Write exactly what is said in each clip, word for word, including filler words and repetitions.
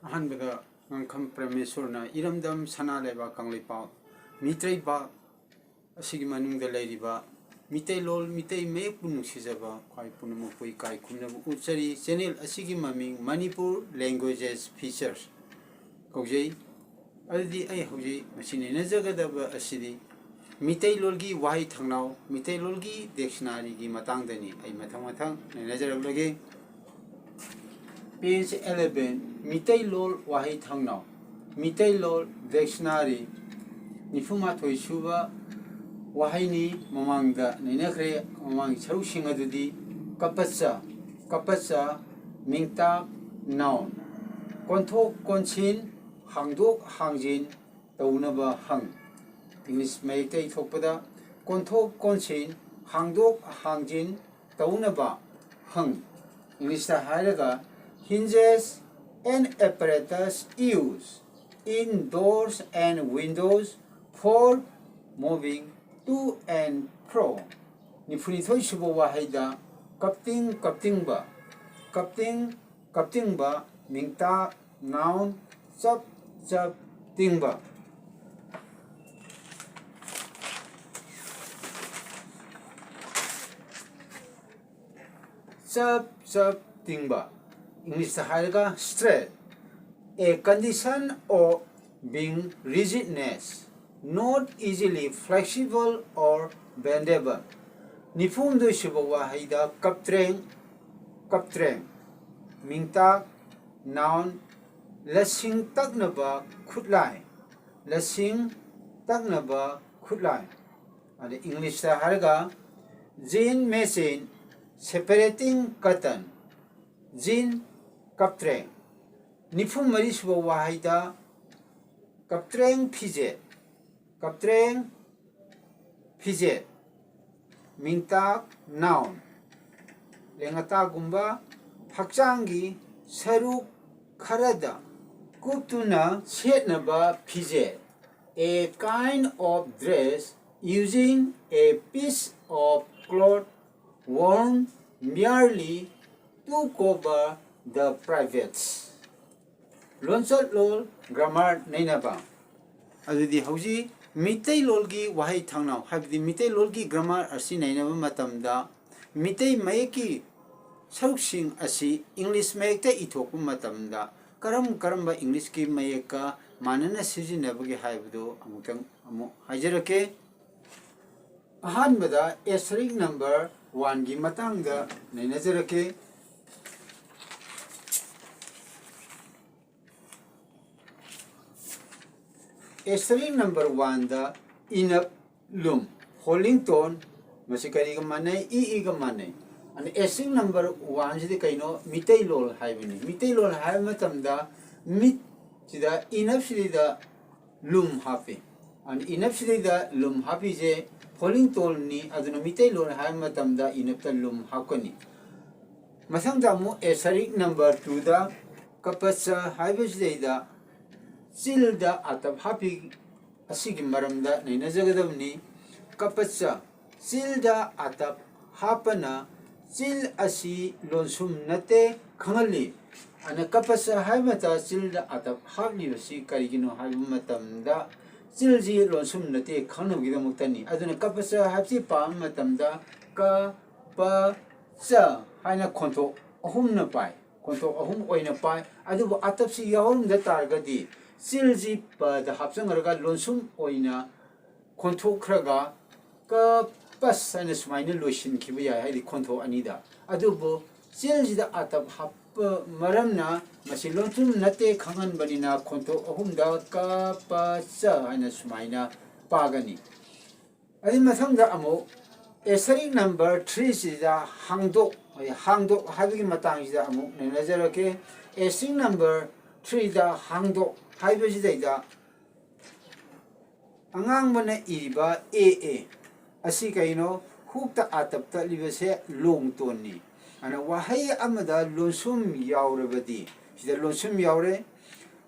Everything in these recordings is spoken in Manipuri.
ꯑꯍꯥꯟꯕꯗ ꯉꯥꯡꯈꯝ ꯄ꯭ꯔꯃꯦꯁꯣꯔꯅ ꯏꯔꯝꯗꯝ ꯁꯅꯥ ꯂꯩꯕꯥꯛ ꯀꯪꯂꯩꯄꯥꯛ ꯃꯤꯇꯩꯕꯥꯛ ꯑꯁꯤꯒꯤ ꯃꯅꯨꯡꯗ ꯂꯩꯔꯤꯕ ꯃꯤꯇꯩꯂꯣꯟ, ꯃꯤꯇꯩ ꯃꯌꯦꯛꯄꯨ ꯅꯨꯡꯁꯤꯖꯕ ꯈ꯭ꯋꯥꯏ ꯄꯨꯝꯅꯃꯛꯄꯨ ꯏꯀꯥꯏ ꯈꯨꯝꯅꯕ ꯎꯠꯆꯔꯤ꯫ ꯆꯦꯅꯦꯜ ꯑꯁꯤꯒꯤ ꯃꯃꯤꯡ ꯃꯅꯤꯄꯨꯔ ꯂꯦꯡꯒ꯭ꯋꯦꯖꯦꯁ ꯐꯤꯆꯔꯁ ꯀꯧꯖꯩ꯫ ꯑꯗꯨꯗꯤ ꯑꯩ ꯍꯧꯖꯤꯛ ꯃꯁꯤ ꯅꯩꯅꯖꯒꯗꯕ ꯑꯁꯤꯗꯤ ꯃꯤꯇꯩꯂꯣꯟꯒꯤ ꯋꯥꯍꯩ ꯊꯧꯅꯥꯎ, ꯃꯤꯇꯩꯂꯣꯟꯒꯤ ꯗꯤꯛꯁꯅꯥꯔꯤꯒꯤ ꯃꯇꯥꯡꯗꯅꯤ꯫ ꯑꯩ ꯃꯊꯪ ꯃꯊꯪ ꯅꯩꯅꯖꯔꯛꯂꯒꯦ꯫ Page eleven, ꯃꯤꯇꯩꯂꯣꯟ ꯋꯥꯍꯩ ꯊꯧꯅꯥꯎ, ꯃꯤꯇꯩꯂꯣꯟ ꯗꯤꯛꯁꯅꯥꯔꯤ, ꯅꯤꯐꯨꯃꯥꯊꯣꯏ ꯁꯨꯕ ꯋꯥꯍꯩꯅꯤ꯫ ꯃꯃꯥꯡꯗ ꯅꯩꯅꯈ꯭ꯔꯦ꯫ ꯃꯃꯥꯡꯒꯤ ꯁꯔꯨꯛꯁꯤꯡ ꯑꯗꯨꯗꯤ ꯀꯄꯆ, ꯀꯄꯆ, ꯃꯤꯡꯇꯥꯛ, noun, ꯀꯣꯟꯊꯣꯛ ꯀꯣꯟꯁꯤꯟ, ꯍꯥꯡꯗꯣꯛ ꯍꯥꯡꯖꯤꯟ ꯇꯧꯅꯕ ꯍꯪ꯫ English ꯃꯌꯦꯛꯇ ꯏꯊꯣꯛꯄꯗ ꯀꯣꯟꯊꯣꯛ ꯀꯣꯟꯁꯤꯟ, ꯍꯥꯡꯗꯣꯛ ꯍꯥꯡꯖꯤꯟ ꯇꯧꯅꯕ ꯍꯪ꯫ English ꯇ ꯍꯥꯏꯔꯒ hinges and apparatus used in doors and windows for moving to and fro꯫ ꯅꯤꯐꯨꯅꯤꯊꯣꯏ ꯁꯨꯕ ꯋꯥꯍꯩꯗ ꯀꯞꯇꯤꯡ ꯀꯞꯇꯤꯡꯕ, ꯀꯞꯇꯤꯡ ꯀꯞꯇꯤꯡꯕ, ꯃꯤꯡꯇꯥꯛ, noun, ꯆꯞ ꯆꯞ ꯇꯤꯡꯕ꯫ ꯆꯞ ꯆꯞ ꯇꯤꯡꯕ꯫ English ꯇ ꯍꯥꯏꯔꯒ straight, a condition of being rigidness, not easily flexible or bendable꯫ ꯅꯤꯐꯨꯍꯨꯝꯗꯣꯏ ꯁꯨꯕ ꯋꯥꯍꯩꯗ ꯀꯞꯇ꯭ꯔꯦꯡ, ꯀꯞꯇ꯭ꯔꯦꯡ, ꯃꯤꯡꯇꯥꯛ, noun, ꯂꯁꯤꯡ ꯇꯛꯅꯕ ꯈꯨꯠꯂꯥꯏ, ꯂꯁꯤꯡ ꯇꯛꯅꯕ ꯈꯨꯠꯂꯥꯏ꯫ ꯑꯗ English ꯇ ꯍꯥꯏꯔꯒ jean machine, separating cotton, jean, ꯀꯞꯇ꯭ꯔꯦꯡ꯫ ꯅꯤꯐꯨ ꯃꯔꯤ ꯁꯨꯕ ꯋꯥꯍꯩꯗ ꯀꯞꯇ꯭ꯔꯦꯡ ꯐꯤꯖꯦꯠ, ꯀꯞꯇ꯭ꯔꯦꯡ ꯐꯤꯖꯦꯠ, ꯃꯤꯡꯇꯥꯛ, noun, ꯂꯦꯡꯉꯇꯥꯒꯨꯝꯕ ꯍꯛꯆꯥꯡꯒꯤ ꯁꯔꯨꯛ ꯈꯔꯗ ꯀꯨꯞꯇꯨꯅ ꯁꯦꯠꯅꯕ ꯐꯤꯖꯦꯠ, a kind of dress using a piece of cloth worn merely to cover the privates꯫ ꯂꯣꯟꯆꯠꯂꯣꯟ grammar ꯅꯩꯅꯕ꯫ ꯑꯗꯨꯗꯤ ꯍꯧꯖꯤꯛ ꯃꯤꯇꯩꯂꯣꯟꯒꯤ ꯋꯥꯍꯩ ꯊꯥꯡꯅꯥꯎ, ꯍꯥꯏꯕꯗꯤ ꯃꯤꯇꯩꯂꯣꯟꯒꯤ grammar ꯑꯁꯤ ꯅꯩꯅꯕ ꯃꯇꯝꯗ, ꯃꯤꯇꯩ ꯃꯌꯦꯛꯀꯤ ꯁꯔꯨꯛꯁꯤꯡ ꯑꯁꯤ English ꯃꯌꯦꯛꯇ ꯏꯊꯣꯛꯄ ꯃꯇꯝꯗ ꯀꯔꯝ ꯀꯔꯝꯕ English ꯀꯤ ꯃꯌꯦꯛꯀ ꯃꯥꯟꯅꯅ ꯁꯤꯖꯤꯟꯅꯕꯒꯦ ꯍꯥꯏꯕꯗꯨ ꯑꯃꯨꯛꯇꯪ ꯑꯃꯨꯛ ꯍꯥꯏꯖꯔꯛꯀꯦ꯫ ꯑꯍꯥꯟꯕꯗ asterisk number one ꯒꯤ ꯃꯇꯥꯡꯗ ꯅꯩꯅꯖꯔꯛꯀꯦ꯫ Asterisk number one ꯗ ꯏꯅꯞ, ꯂꯨꯝ, falling tone, ꯃꯁꯤ ꯀꯔꯤꯒ ꯃꯥꯟꯅꯩ? ꯏ, ꯏꯒ ꯃꯥꯟꯅꯩ꯫ ꯑꯗꯨꯅ asterisk number one ꯁꯤꯗꯤ ꯀꯩꯅꯣ? ꯃꯤꯇꯩꯂꯣꯟ ꯍꯥꯏꯕꯅꯤ꯫ ꯃꯤꯇꯩꯂꯣꯟ ꯍꯥꯏꯕ ꯃꯇꯝꯗ ꯃꯤꯠꯁꯤꯗ, ꯏꯅꯞꯁꯤꯗ ꯂꯨꯝ ꯍꯥꯞꯄꯤ꯫ ꯑꯗꯨꯅ ꯏꯅꯞꯁꯤꯗꯩꯗ ꯂꯨꯝ ꯍꯥꯞꯄꯤꯁꯦ falling tone ꯅꯤ꯫ ꯑꯗꯨꯅ ꯃꯤꯇꯩꯂꯣꯟ ꯍꯥꯏꯕ ꯃꯇꯝꯗ ꯏꯅꯞꯇ ꯂꯨꯝ ꯍꯥꯞꯀꯅꯤ꯫ ꯃꯊꯪꯗ ꯑꯃꯨꯛ asterisk number two ꯗ ꯀꯄꯆ ꯍꯥꯏꯕꯁꯤꯗꯩꯗ ꯆꯤꯜꯗ ꯑꯇꯞ ꯍꯥꯞꯄꯤ꯫ ꯑꯁꯤꯒꯤ ꯃꯔꯝꯗ ꯅꯩꯅꯖꯒꯗꯕꯅꯤ꯫ ꯀꯄꯆ, ꯆꯤꯜꯗ ꯑꯇꯞ ꯍꯥꯞꯄꯅ ꯆꯤꯜ ꯑꯁꯤ ꯂꯣꯟꯁꯨꯝ ꯅꯠꯇꯦ ꯈꯪꯍꯜꯂꯤ꯫ ꯑꯗꯨꯅ ꯀꯄꯆ ꯍꯥꯏꯕ ꯃꯇꯝꯗ ꯆꯤꯜꯗ ꯑꯇꯞ ꯍꯥꯞꯂꯤꯕꯁꯤ ꯀꯔꯤꯒꯤꯅꯣ ꯍꯥꯏꯕ ꯃꯇꯝꯗ, ꯆꯤꯜꯁꯤ ꯂꯣꯟꯁꯨꯝ ꯅꯠꯇꯦ ꯈꯪꯅꯕꯒꯤꯗꯃꯛꯇꯅꯤ꯫ ꯑꯗꯨꯅ ꯀꯄꯆ ꯍꯥꯏꯕꯁꯤ ꯄꯥꯕ ꯃꯇꯝꯗ ꯀ, ꯄ, ꯆ ꯍꯥꯏꯅ ꯈꯣꯟꯊꯣꯛ ꯑꯍꯨꯝꯅ ꯄꯥꯏ, ꯈꯣꯟꯊꯣꯛ ꯑꯍꯨꯝ ꯑꯣꯏꯅ ꯄꯥꯏ꯫ ꯑꯗꯨꯕꯨ ꯑꯇꯞꯁꯤ ꯌꯥꯎꯔꯝꯗ ꯇꯥꯔꯒꯗꯤ, ꯆꯤꯜꯁꯤ ꯄꯗ ꯍꯥꯞꯆꯟꯈ꯭ꯔꯒ ꯂꯣꯟꯁꯨꯝ ꯑꯣꯏꯅ ꯈꯣꯟꯊꯣꯛꯈ꯭ꯔꯒ ꯀ, ꯄꯁ ꯍꯥꯏꯅ ꯁꯨꯃꯥꯏꯅ ꯂꯣꯏꯁꯤꯟꯈꯤꯕ ꯌꯥꯏ, ꯍꯥꯏꯗꯤ ꯈꯣꯟꯊꯣꯛ ꯑꯅꯤꯗ꯫ ꯑꯗꯨꯕꯨ ꯆꯤꯜꯁꯤꯗ ꯑꯇꯞ ꯍꯥꯞꯄ ꯃꯔꯝꯅ ꯃꯁꯤ ꯂꯣꯟꯁꯨꯝ ꯅꯠꯇꯦ ꯈꯪꯍꯟꯕꯅꯤꯅ ꯈꯣꯟꯊꯣꯛ ꯑꯍꯨꯝꯗ ꯀ, ꯄ, ꯆ ꯍꯥꯏꯅ ꯁꯨꯃꯥꯏꯅ ꯄꯥꯒꯅꯤ꯫ ꯑꯗꯨꯒꯤ ꯃꯊꯪꯗ ꯑꯃꯨꯛ asterisk number three ꯁꯤꯗ ꯍꯥꯡꯗꯣꯛ, ꯍꯥꯡꯗꯣꯛ ꯍꯥꯏꯕꯒꯤ ꯃꯇꯥꯡꯁꯤꯗ ꯑꯃꯨꯛ ꯅꯩꯅꯖꯔꯛꯀꯦ꯫ Asterisk number three ꯗ ꯍꯥꯡꯗꯣꯛ ꯍꯥꯏꯕꯁꯤꯗꯩꯗ ꯑꯉꯥꯡꯕꯅ ꯏꯔꯤꯕ ꯑꯦ ꯑꯦ ꯑꯁꯤ ꯀꯩꯅꯣ? ꯍꯨꯛꯇ ꯑꯇꯞ ꯇꯠꯂꯤꯕꯁꯦ long tone ꯅꯤ꯫ ꯑꯗꯨꯅ ꯋꯥꯍꯩ ꯑꯃꯗ ꯂꯣꯟꯁꯨꯝ ꯌꯥꯎꯔꯕꯗꯤ, ꯁꯤꯗ ꯂꯣꯟꯁꯨꯝ ꯌꯥꯎꯔꯦ,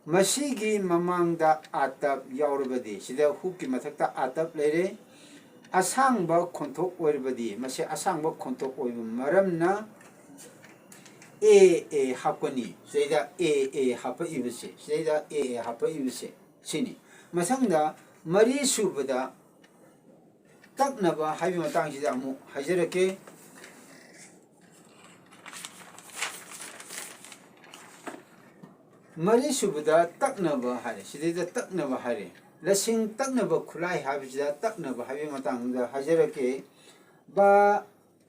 ꯃꯁꯤꯒꯤ ꯃꯃꯥꯡꯗ ꯑꯇꯞ ꯌꯥꯎꯔꯕꯗꯤ, ꯁꯤꯗ ꯍꯨꯛꯀꯤ ꯃꯊꯛꯇ ꯑꯇꯞ ꯂꯩꯔꯦ, ꯑꯁꯥꯡꯕ ꯈꯣꯟꯊꯣꯛ ꯑꯣꯏꯔꯕꯗꯤ, ꯃꯁꯤ ꯑꯁꯥꯡꯕ ꯈꯣꯟꯊꯣꯛ ꯑꯣꯏꯕ ꯃꯔꯝꯅ ꯑꯦ ꯑꯦ ꯍꯥꯞꯀꯅꯤ꯫ ꯁꯤꯗꯩꯗ ꯑꯦ ꯑꯦ ꯍꯥꯞꯄꯛꯏꯕꯁꯦ, ꯁꯤꯗꯩꯗ ꯑꯦ ꯑꯦ ꯍꯥꯞꯄꯛꯏꯕꯁꯦ ꯁꯤꯅꯤ꯫ ꯃꯊꯪꯗ ꯃꯔꯤꯁꯨꯕꯗ ꯇꯛꯅꯕ ꯍꯥꯏꯕꯒꯤ ꯃꯇꯥꯡꯁꯤꯗ ꯑꯃꯨꯛ ꯍꯥꯏꯖꯔꯛꯀꯦ꯫ ꯃꯔꯤꯁꯨꯕꯗ ꯇꯛꯅꯕ ꯍꯥꯏꯔꯦ, ꯁꯤꯗꯩꯗ ꯇꯛꯅꯕ ꯍꯥꯏꯔꯦ꯫ ꯂꯁꯤꯡ ꯇꯛꯅꯕ ꯈꯨꯠꯂꯥꯏ ꯍꯥꯏꯕꯁꯤꯗ ꯇꯛꯅꯕ ꯍꯥꯏꯕꯒꯤ ꯃꯇꯥꯡꯗ ꯍꯥꯏꯖꯔꯛꯀꯦ꯫ ꯕ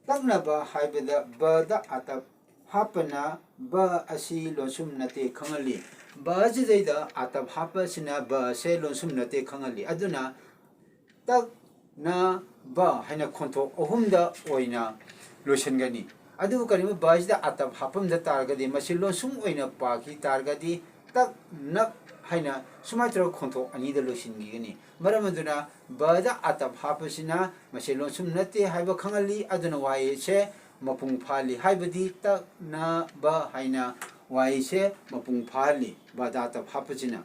ꯇꯛꯅꯕ ꯍꯥꯏꯕꯗ ꯕꯗ ꯑꯇꯞ ꯍꯥꯞꯄꯅ ꯕ ꯑꯁꯤ ꯂꯣꯟꯁꯨꯝ ꯅꯠꯇꯦ ꯈꯪꯍꯜꯂꯤ꯫ ꯕ ꯑꯁꯤꯗꯩꯗ ꯑꯇꯞ ꯍꯥꯞꯄꯁꯤꯅ ꯕ ꯑꯁꯦ ꯂꯣꯟꯁꯨꯝ ꯅꯠꯇꯦ ꯈꯪꯍꯜꯂꯤ꯫ ꯑꯗꯨꯅ ꯇꯛ ꯅ ꯕ ꯍꯥꯏꯅ ꯈꯣꯟꯊꯣꯛ ꯑꯍꯨꯝꯗ ꯑꯣꯏꯅ ꯂꯣꯏꯁꯤꯟꯒꯅꯤ꯫ ꯑꯗꯨꯕꯨ ꯀꯔꯤꯒꯨꯝꯕ ꯕ ꯑꯁꯤꯗ ꯑꯇꯞ ꯍꯥꯞꯄꯝꯗ ꯇꯥꯔꯒꯗꯤ, ꯃꯁꯤ ꯂꯣꯟꯁꯨꯝ ꯑꯣꯏꯅ ꯄꯥꯈꯤ ꯇꯥꯔꯒꯗꯤ ꯇꯛ ꯅꯛ ꯍꯥꯏꯅ ꯁꯨꯃꯥꯏꯅ ꯇꯧꯔꯒ ꯈꯣꯟꯊꯣꯛ ꯑꯅꯤꯗ ꯂꯣꯏꯁꯤꯟꯈꯤꯒꯅꯤ꯫ ꯃꯔꯝ ꯑꯗꯨꯅ ꯕꯗ ꯑꯇꯞ ꯍꯥꯞꯄꯁꯤꯅ ꯃꯁꯤ ꯂꯣꯟꯁꯨꯝ ꯅꯠꯇꯦ ꯍꯥꯏꯕ ꯈꯪꯍꯜꯂꯤ꯫ ꯑꯗꯨꯅ ꯋꯥꯍꯩ ꯑꯁꯦ ꯃꯄꯨꯡ ꯐꯥꯍꯜꯂꯤ꯫ ꯍꯥꯏꯕꯗꯤ ꯇꯛ ꯅ ꯕ ꯍꯥꯏꯅ ꯋꯥꯍꯩꯁꯦ ꯃꯄꯨꯡ ꯐꯥꯍꯜꯂꯤ, ꯕꯗ ꯑꯇꯞ ꯍꯥꯞꯄꯁꯤꯅ꯫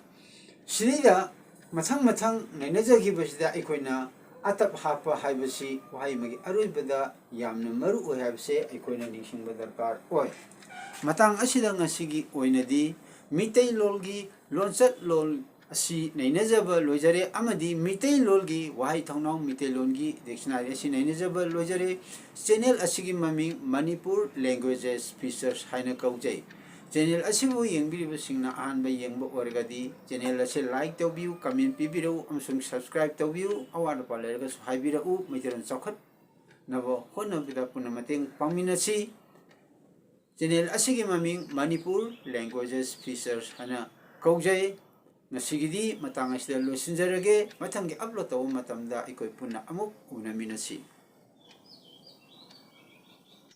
ꯁꯤꯗꯩꯗ ꯃꯊꯪ ꯃꯊꯪ ꯅꯩꯅꯖꯈꯤꯕꯁꯤꯗ ꯑꯩꯈꯣꯏꯅ ꯑꯇꯞ ꯍꯥꯞꯄ ꯍꯥꯏꯕꯁꯤ ꯋꯥꯍꯩ ꯑꯃꯒꯤ ꯑꯔꯣꯏꯕꯗ ꯌꯥꯝꯅ ꯃꯔꯨ ꯑꯣꯏ ꯍꯥꯏꯕꯁꯦ ꯑꯩꯈꯣꯏꯅ ꯅꯤꯡꯁꯤꯡꯕ ꯗꯔꯀꯥꯔ ꯑꯣꯏ꯫ ꯃꯇꯥꯡ ꯑꯁꯤꯗ ꯉꯁꯤꯒꯤ ꯑꯣꯏꯅꯗꯤ ꯃꯤꯇꯩꯂꯣꯟꯒꯤ ꯂꯣꯟꯆꯠ ꯂꯣꯟ ꯑꯁꯤ ꯅꯩꯅꯖꯕ ꯂꯣꯏꯖꯔꯦ, ꯑꯃꯗꯤ ꯃꯤꯇꯩꯂꯣꯟꯒꯤ ꯋꯥꯍꯩ ꯊꯧꯅꯥꯎ, ꯃꯤꯇꯩꯂꯣꯟꯒꯤ dictionary ꯑꯁꯤ ꯅꯩꯅꯖꯕ ꯂꯣꯏꯖꯔꯦ꯫ Channel ꯑꯁꯤꯒꯤ ꯃꯃꯤꯡ Manipur Languages Features ꯍꯥꯏꯅ ꯀꯧꯖꯩ꯫ Channel ꯑꯁꯤꯕꯨ ꯌꯦꯡꯕꯤꯔꯤꯕꯁꯤꯡꯅ ꯑꯍꯥꯟꯕ ꯌꯦꯡꯕ ꯑꯣꯏꯔꯒꯗꯤ channel ꯑꯁꯤ like ꯇꯧꯕꯤꯌꯨ, comment ꯄꯤꯕꯤꯔꯛꯎ ꯑꯃꯁꯨꯡ subscribe ꯇꯧꯕꯤꯌꯨ꯫ ꯑꯋꯥꯠ ꯑꯄꯥ ꯂꯩꯔꯒꯁꯨ ꯍꯥꯏꯕꯤꯔꯛꯎ꯫ ꯃꯩꯇꯩꯂꯣꯟ ꯆꯥꯎꯈꯠꯅꯕ ꯍꯣꯠꯅꯕꯗ ꯄꯨꯟꯅ ꯃꯇꯦꯡ ꯄꯥꯡꯃꯤꯟꯅꯁꯤ꯫ Channel ꯑꯁꯤꯒꯤ ꯃꯃꯤꯡ Manipur Languages Features ꯍꯥꯏꯅ ꯀꯧꯖꯩ꯫ ꯉꯁꯤꯒꯤꯗꯤ ꯃꯇꯥꯡ ꯑꯁꯤꯗ ꯂꯣꯏꯁꯤꯟꯖꯔꯒꯦ꯫ ꯃꯊꯪꯒꯤ upload ꯇꯧꯕ ꯃꯇꯝꯗ ꯑꯩꯈꯣꯏ ꯄꯨꯟꯅ ꯑꯃꯨꯛ ꯎꯅꯃꯤꯟꯅꯁꯤ꯫